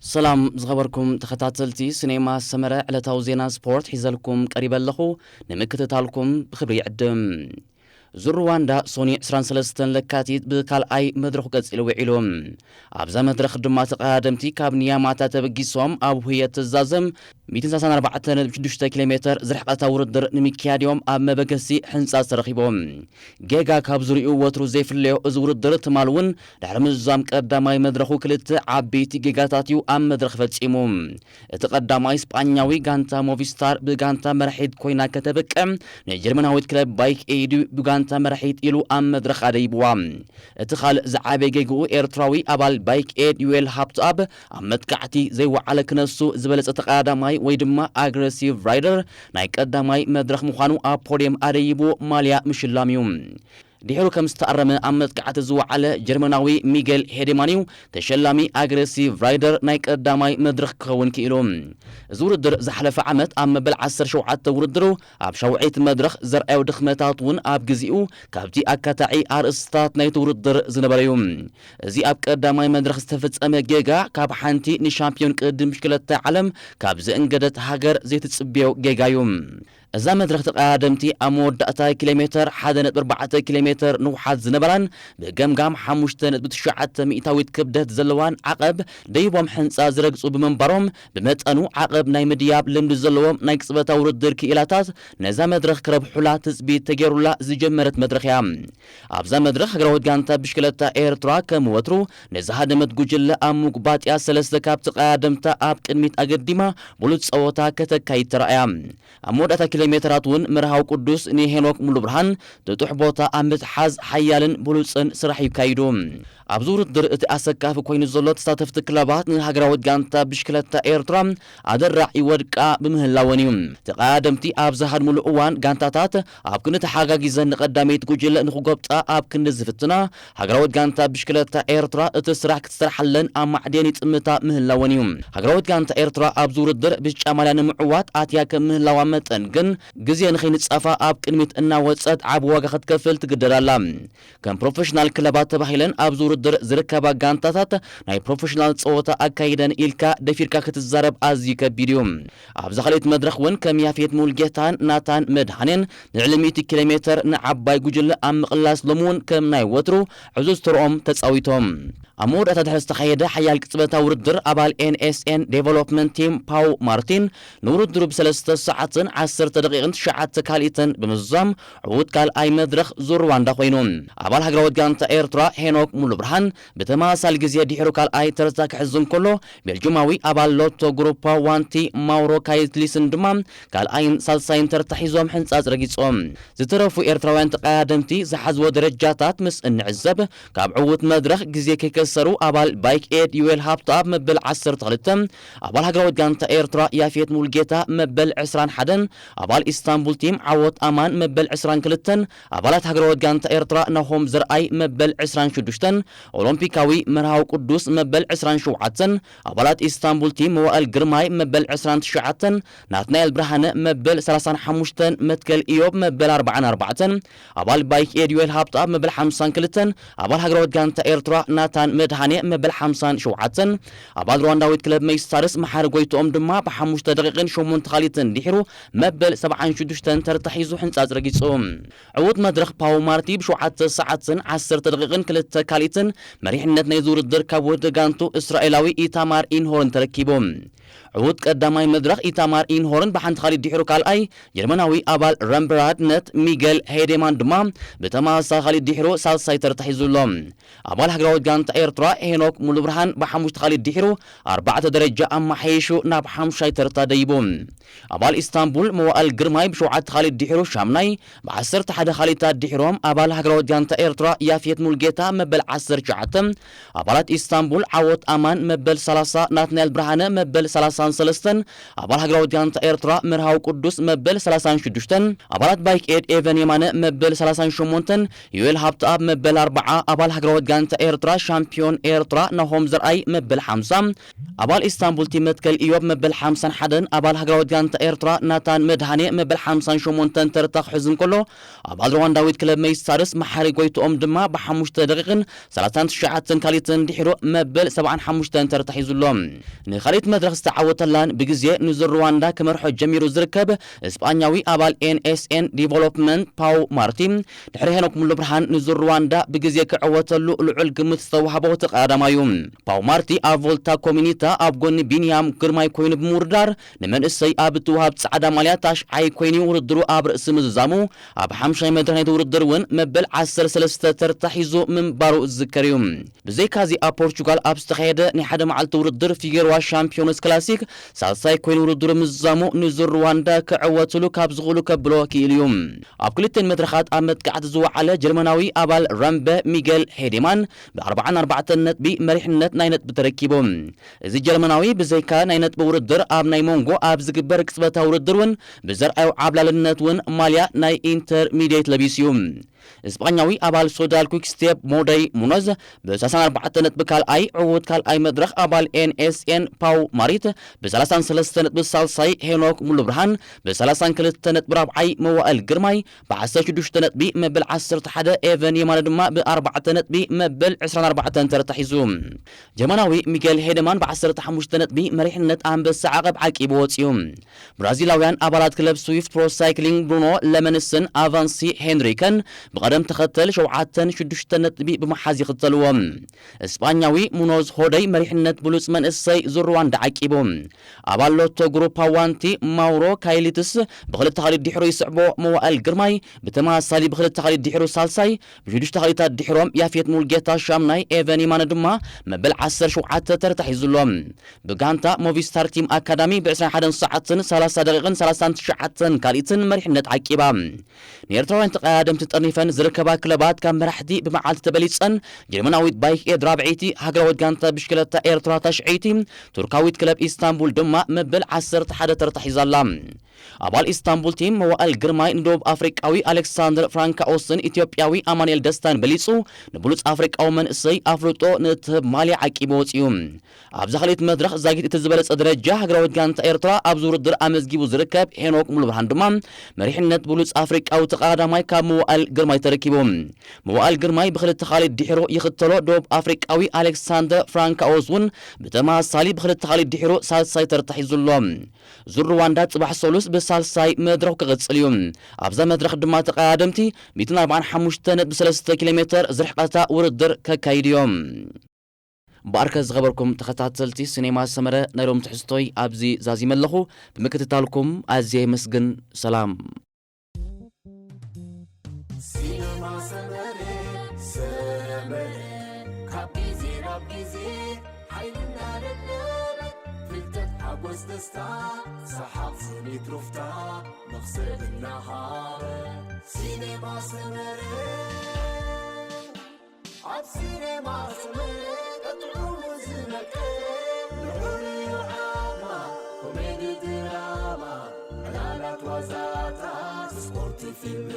ሰላም ዝኸበርኩም ተኸታተልቲ ሲኔማ ሰመረ፣ ዕለታዊ ዜና ስፖርት ሒዘልኩም ቀሪበ ኣለኹ። ንምክትታልኩም ብኽብሪ ይዕድም። ዙር ሩዋንዳ ሶኒ ዕስራን ሰለስተን ለካቲት ብካልኣይ መድረኹ ቀጺሉ ውዒሉ። ኣብዛ መድረኽ ድማ ተቐዳደምቲ ካብ ንያማታ ተበጊሶም ኣብ ሁየት ትዛዘም ሚእትን ሰላሳን ኣርባዕተን ነጥቢ ሽዱሽተ ኪሎ ሜተር ዝርሕቐታ ውድድር ንምክያድ እዮም ኣብ መበገሲ ሕንጻ ተረኺቦም። ጌጋ ካብ ዙሪኡ ወትሩ ዘይፍለዮ እዚ ውድድር ትማል እውን ድሕሪ ምዝዛም ቀዳማይ መድረኹ ክልተ ዓበይቲ ጌጋታት እዩ ኣብ መድረኽ ፈጺሙ። እቲ ቀዳማይ ስጳኛዊ ጋንታ ሞቪስታር ብጋንታ መራሒት ኮይና ከተበቅዕ፣ ንጀርመናዊት ክለብ ባይክ ኤዲ ብጋንታ መራሒት ኢሉ ኣብ መድረኽ ኣደይብዋ። እቲ ካልእ ዝዓበየ ጌግኡ ኤርትራዊ ኣባል ባይክ ኤድ ዩኤል ሃብተኣብ ኣብ መጥቃዕቲ ዘይወዓለ ክነሱ ዝበለጸ ተቐዳዳማይ ወይ ድማ ኣግረሲቭ ራይደር ናይ ቀዳማይ መድረኽ ምዃኑ ኣብ ፖድየም ኣደይቡ ማልያ ምሽላም እዩ። ድሕሩ ከም ዝተኣረመ ኣብ መጥቃዕቲ ዝወዓለ ጀርመናዊ ሚጌል ሄዴማን እዩ ተሸላሚ ኣግረሲቭ ራይደር ናይ ቀዳማይ መድረኽ ክኸውን ክኢሉ። እዚ ውድድር ዝሓለፈ ዓመት ኣብ መበል ዓሰርተ ሸውዓተ ውድድሩ ኣብ ሻውዒት መድረኽ ዘርኣዮ ድኽመታት እውን ኣብ ግዜኡ ካብቲ ኣካታዒ ኣርእስታት ናይቲ ውድድር ዝነበረ እዩ። እዚ ኣብ ቀዳማይ መድረኽ ዝተፈጸመ ጌጋ ካብ ሓንቲ ንሻምፒዮን ቅድድም ብሽክለታ ዓለም ካብ ዘእንገደት ሃገር ዘይትጽብዮ ጌጋ እዩ። እዛ መድረኽ ተቐዳደምቲ ኣብ መወዳእታ ኪሎ ሜተር ሓደ ነጥቢ ኣርባዕተ ኪሎ ሜተር ንውሓት ዝነበራን ብገምጋም ሓሙሽተ ነጥቢ ትሽዓተ ሚእታዊት ክብደት ዘለዋን ዓቐብ ደይቦም ሕንጻ ዝረግጹ ብምንባሮም ብመጠኑ ዓቐብ ናይ ምድያብ ልምዲ ዘለዎም ናይ ቅጽበታዊ ውድድር ክኢላታት ነዛ መድረኽ ክረብሑላ ትጽቢት ተገይሩላ ዝጀመረት መድረኽ እያ። ኣብዛ መድረኽ ሃገራዊት ጋንታ ብሽክለታ ኤርትራ ከም ወትሩ ነዝሃደመት ጉጅለ ኣብ ምጉባጥያ ሰለስተ ካብ ተቐዳደምታ ኣብ ቅድሚት ኣገዲማ ብሉጽ ጸወታ ከተካይድ ተራእያ። ኣብ መወዳእታ ኪሎ ሜተራት እውን መርሃዊ ቅዱስ ንሄኖክ ሙሉብርሃን ጥጡሕ ቦታ ኣብ ምትሓዝ ሓያልን ብሉጽን ስራሕ ይካይዱ። ኣብዚ ውድድር እቲ ኣሰካፊ ኮይኑ ዘሎ ተሳተፍቲ ክለባት ንሃገራዊት ጋንታ ብሽክለታ ኤርትራ ኣደራዕ ይወድቃ ብምህላወን እዩ። ተቐዳደምቲ ኣብ ዝሃድሙሉ እዋን ጋንታታት ኣብ ክንዲ ተሓጋጊዘን ንቐዳመይቲ ጉጅለ ንክጎብጣ ኣብ ክንዲ ዝፍትና፣ ሃገራዊት ጋንታ ብሽክለታ ኤርትራ እቲ ስራሕ ክትሰርሓለን ኣብ ማዕድየን ይጥምታ ምህላወን እዩ። ሃገራዊት ጋንታ ኤርትራ ኣብዚ ውድድር ብጫ ማልያ ንምዕዋት ኣትያ ከም ምህላዋ መጠን ግን ግዜ ንኸይንጻፋ ኣብ ቅድሚት እናወጸት ዓቢ ዋጋ ክትከፍል ትግደድ ኣላ። ከም ፕሮፌሽናል ክለባት ተባሂለን ኣብዚ ውድድር ዝርከባ ጋንታታት ናይ ፕሮፌሽናል ጸወታ ኣካይደን ኢልካ ደፊርካ ክትዛረብ ኣዝዩ ከቢድ እዩ። ኣብዛ ካልኣይቲ መድረኽ እውን ከም ያፌት ሙልጌታን ናታን መድሃኔን ንልዕሊ ሚእቲ ኪሎ ሜተር ንዓባይ ጉጅለ ኣብ ምቕላስ ሎሚ እውን ከም ናይ ወትሩ ዕዙዝ ተርኦም ተጻዊቶም። ኣብ መወዳእታ ድሕሪ ዝተኻየደ ሓያል ቅጽበታዊ ውድድር ኣባል ኤንኤስኤን ዴቨሎፕመንት ቲም ፓው ማርቲን ንውድድሩ ብሰለስተ ሰዓትን ዓሰርተ ደቂቕን ትሽዓተ ካልኢትን ብምዝዛም ዕዉት ካልኣይ መድረኽ ዙር ሩዋንዳ ኮይኑ። ኣባል ሃገራዊት ጋንታ ኤርትራ ሄኖክ ሙሉብርሃን ብተመሳሳሊ ግዜ ድሕሩ ካልኣይ ተርታ ክሕዝ እንከሎ፣ ቤልጁማዊ ኣባል ሎቶ ግሩፓ ዋንቲ ማውሮ ካይትሊስን ድማ ካልኣይን ሳልሳይን ተርታ ሒዞም ሕንጻጽ ረጊጾም። ዝተረፉ ኤርትራውያን ተቐዳደምቲ ዝሓዝዎ ደረጃታት ምስ እንዕዘብ፣ ካብ ዕዉት መድረኽ ግዜ ከይከሰሩ ኣባል ባይክ ኤድ ዩኤል ሃብተኣብ መበል ዓሰርተ ክልተ፣ ኣባል ሃገራዊት ጋንታ ኤርትራ ያፌት ሙልጌታ መበል ዕስራን ሓደን፣ ኣባል ኢስታንቡል ቲም ዓወት ኣማን መበል ዕስራን ክልተን፣ ኣባላት ሃገራዊት ጋንታ ኤርትራ ናሆም ዘርኣይ መበል ዕስራን ሽዱሽተን፣ ኦሎምፒካዊ መርሃዊ ቅዱስ መበል ዕስራን ሸውዓተን፣ ኣባላት ኢስታንቡል ቲም መዋእል ግርማይ መበል ዕስራን ትሽዓተን፣ ናትናኤል ብርሃነ መበል ሰላሳን ሓሙሽተን፣ መትከል ኢዮብ መበል ኣርባዓን ኣርባዕተን፣ ኣባል ባይክ ኤድ ዩኤል ሃብተኣብ መበል ሓምሳን ክልተን፣ ኣባል ሃገራዊት ጋንታ ኤርትራ ናታን መድሃኔ መበል ሓምሳን ሸውዓተን፣ ኣባል ሩዋንዳዊት ክለብ መይስታርስ መሓሪ ጎይትኦም ድማ ብሓሙሽተ ደቂቕን ሸሞንተ ካልኢትን ድሒሩ መበል ሰብዓን ሽዱሽተን ተርታ ሒዙ ሕንጻጽ ረጊጹ። ዕዉት መድረኽ ፓው ማርቲ ብሸውዓተ ሰዓትን ዓሰርተ ደቂቕን ክልተ ካልኢትን መሪሕነት ናይዚ ውድድር ካብ ውህዲ ጋንቱ እስራኤላዊ ኢታማር ኢንሆርን ተረኪቡ። ዕዉት ቀዳማይ መድረኽ ኢታማር ኢንሆርን ብሓንቲ ካልኢት ድሒሩ ካልኣይ፣ ጀርመናዊ ኣባል ረምብራድ ነት ሚገል ሄዴማን ድማ ብተመሳሳሊ ካልኢት ድሒሩ ሳልሳይ ተርታ ሒዙ ኣሎ። ኣባል ሃገራዊት ጋንታ ኤርትራ ሄኖክ ሙሉብርሃን ብሓሙሽተ ካልኢት ድሒሩ ኣርባዕተ ደረጃ ኣመሓይሹ ናብ ሓሙሻይ ተርታ ደይቡ። ኣባል ኢስታንቡል መዋእል ግርማይ ብሸውዓተ ካልኢት ድሒሩ ሻምናይ፣ ብዓሰርተ ሓደ ካልኢታት ድሒሮም ኣባል ሃገራዊት ጋንታ ኤርትራ ያፌት ሙልጌታ መበል ዓሰርተ ትሽዓተ፣ ኣባላት ኢስታንቡል ዓወት ኣማን መበል ሰላሳ፣ ናትናኤል ብርሃነ መበል ሰላሳ ሰላሳን ሰለስተን፣ ኣባል ሃገራዊት ጋንታ ኤርትራ መርሃዊ ቅዱስ መበል ሰላሳን ሽዱሽተን፣ ኣባላት ባይክ ኤድ ኤቨን የማነ መበል ሰላሳን ሸሞንተን፣ ዮኤል ሃብተኣብ መበል ኣርባዓ፣ ኣባል ሃገራዊት ጋንታ ኤርትራ ሻምፒዮን ኤርትራ ናሆም ዘርኣይ መበል ሓምሳ፣ ኣባል ኢስታንቡል ቲም መትከል ኢዮብ መበል ሓምሳን ሓደን፣ ኣባል ሃገራዊት ጋንታ ኤርትራ ናታን መድሃኔ መበል ሓምሳን ሸሞንተን ተርታ ክሕዝ እንከሎ፣ ኣባል ሩዋንዳዊት ክለብ መይሳርስ መሓሪ ጎይትኦም ድማ ብሓሙሽተ ደቂቕን ሰላሳን ትሽዓተን ካልኢትን ድሒሩ መበል ሰብዓን ሓሙሽተን ተርታ ሒዙ ኣሎ። ንኻልኢት መድረኽ ዝተዓወተላን ብግዜ ንዙር ሩዋንዳ ክመርሖ ጀሚሩ ዝርከብ እስጳኛዊ ኣባል ኤንኤስኤን ዲቨሎፕመንት ፓው ማርቲ፣ ድሕሪ ሄኖክ ሙሉ ብርሃን ንዙር ሩዋንዳ ብግዜ ክዕወተሉ ልዑል ግምት ዝተዋህቦ እቲ ቀዳማዩ። ፓው ማርቲ ኣብ ቮልታ ኮሚኒታ ኣብ ጎኒ ቢንያም ግርማይ ኮይኑ ብምውርዳር፣ ንመንእሰይ ኣብ እትወሃብ ጻዕዳ ማልያ ታሽዓይ ኮይኑ ውድድሩ ኣብ ርእሲ ምዝዛሙ፣ ኣብ ሓምሻይ መድረኽ ናይቲ ውድድር እውን መበል ዓሰርተ ሰለስተ ተርታ ሒዙ ምንባሩ ዝዝከር እዩ። ብዘይካዚ ኣብ ፖርቹጋል ኣብ ዝተኻየደ ናይ ሓደ መዓልቲ ውድድር ፊጌርዋ ሻምፒዮንስ ክላሲክ ሳልሳይ ኮይኑ ውድድሩ ምዝዛሙ ንዙር ሩዋንዳ ክዕወትሉ ካብ ዝኽእሉ ከብሎ ክኢሉ እዩ። ኣብ ክልተን መድረኻት ኣብ መጥቃዕቲ ዝወዓለ ጀርመናዊ ኣባል ረምበ ሚጌል ሄዴማን ብ ኣርባዓን ኣርባዕተን ነጥቢ መሪሕነት ናይ ነጥቢ ተረኪቡ። እዚ ጀርመናዊ ብዘይካ ናይ ነጥቢ ውድድር ኣብ ናይ መንጎ ኣብ ዝግበር ቅጽበታዊ ውድድር እውን ብዘርኣዮ ዓብላልነት እውን ማልያ ናይ ኢንተርሚዲየት ለቢሱ እዩ። እስጳኛዊ ኣባል ሶዳል quick step ሞደይ ሙኖዝ ብ ሰላሳን ኣርባዕተን ነጥቢ ካልኣይ፣ ዕዉት ካልኣይ መድረኽ ኣባል ኤንኤስኤን ፓው ማሪት ብ ሰላሳን ሰለስተ ነጥቢ ሳልሳይ፣ ሄኖክ ሙሉ ብርሃን ብ ሰላሳን ክልተ ነጥቢ ራብዓይ፣ መዋእል ግርማይ ብ ዓሰርተ ሽዱሽተ ነጥቢ መበል ዓሰርተ ሓደ፣ ኤቨን የማነ ድማ ብ ኣርባዕተ ነጥቢ መበል ዕስራን ኣርባዕተን ተርታ ሒዙ። ጀርመናዊ ሚጌል ሄደማን ብ ዓሰርተ ሓሙሽተ ነጥቢ መሪሕነት ኣንበሳ ዓቐብ ዓቂቡ ወጺኡ። ብራዚላውያን ኣባላት ክለብ ስዊፍት ፕሮ ሳይክሊንግ ብሩኖ ለመንስን ኣቫንሲ ሄንሪከን ብቐደም ተኸተል ሸውዓተን ሽዱሽተን ነጥቢ ብምሓዝ ይኽተልዎም። እስጳኛዊ ሙኖዝ ሆደይ መሪሕነት ብሉጽ መንእሰይ ዙር ሩዋንዳ ዓቂቡ። ኣባል ሎቶ ግሩፕ ኣዋንቲ ማውሮ ካይሊትስ ብኽልተ ካልኢት ድሕሩ ይስዕቦ። መዋእል ግርማይ ብተመሳሳሊ ብኽልተ ካልኢት ድሕሩ ሳልሳይ፣ ብሽዱሽተ ካልኢታት ድሕሮም ያፌት ሙልጌታ ሻምናይ፣ ኤቨን ይማነ ድማ መበል ዓሰርተ ሸውዓተ ተርታ ሒዙ ኣሎ። ብጋንታ ሞቪስታር ቲም ኣካዳሚ ብ ዕስራን ሓደን ሰዓትን ሰላሳ ደቂቕን ሰላሳን ትሽዓተን ካልኢትን መሪሕነት ዓቂባ። ንኤርትራውያን ተቐዳደምቲ ጠርኒፈን ዝርከባ ክለባት ካብ መራሕቲ ብመዓልቲ ተበሊጸን፣ ጀርመናዊት ባይክ ኤድ ራብዐይቲ፣ ሃገራዊት ጋንታ ብሽክለታ ኤርትራ ታሽዐይቲ፣ ቱርካዊት ክለብ ኢስታንቡል ድማ መበል ዓሰርተ ሓደ ተርታ ሒዛ ኣላ። ኣባል ኢስታንቡል ቲም መዋእል ግርማይ ንደቡብ ኣፍሪቃዊ ኣሌክሳንደር ፍራንካኦስን ኢትዮጵያዊ ኣማኑኤል ደስታን በሊጹ ንብሉጽ ኣፍሪቃዊ መንእሰይ ኣፍልጦ ንእትህብ ማልያ ዓቂቡ ወጺኡ። ኣብዛ ካልኢት መድረኽ ዛጊት እቲ ዝበለጸ ደረጃ ሃገራዊት ጋንታ ኤርትራ ኣብዚ ውድድር ኣመዝጊቡ ዝርከብ ሄኖክ ሙሉብርሃን ድማ መሪሕነት ብሉጽ ኣፍሪቃዊ ተቐዳዳማይ ካብ መዋእል ግርማይ ተረኪቡ። መዋእል ግርማይ ብኽልተ ካልኢት ድሒሩ ይኽተሎ። ደቡብ ኣፍሪቃዊ ኣሌክሳንደር ፍራንካኦስ እውን ብተመሳሳሊ ብኽልተ ካልኢት ድሒሩ ሳልሳይ ተርታ ሒዙ ኣሎ። ዙር ሩዋንዳ ጽባሕ ሰሉስ ብሳልሳይ መድረኽ ክቕጽል እዩ። ኣብዛ መድረኽ ድማ ተቐዳደምቲ ሚእትን ኣርባዓን ሓሙሽተ ነጥቢ ሰለስተ ኪሎ ሜተር ዝርሕቐታ ውድድር ከካይዱ እዮም። ብኣርከ ዝኸበርኩም ተኸታተልቲ ሲኔማ ሰመረ፣ ናይ ሎም ትሕዝቶይ ኣብዚ ዛዚመ ኣለኹ። ብምክትታልኩም ኣዝየ የመስግን። ሰላም። ሲነማ ሰመረ፣ ሰመረ፣ ካብ ግዜ ናብ ግዜ ሓይልና ለበበ፣ ፍልጠት፣ ሓጎስ፣ ደስታ፣ ሰሓቕ፣ ስኒት፣ ሩፍታ፣ መኽሰብ እናሃበ። ሲነማ ሰመረ፣ ኣብ ሲነማ ሰመረ፣ ቀጥዑ ዝነቀ፣ ልዑል እዩ ዓቕማ፣ ኮሜዲ፣ ድራማ፣ ዕላላት፣ ዋዛታት፣ ስፖርት፣ ፊልም፣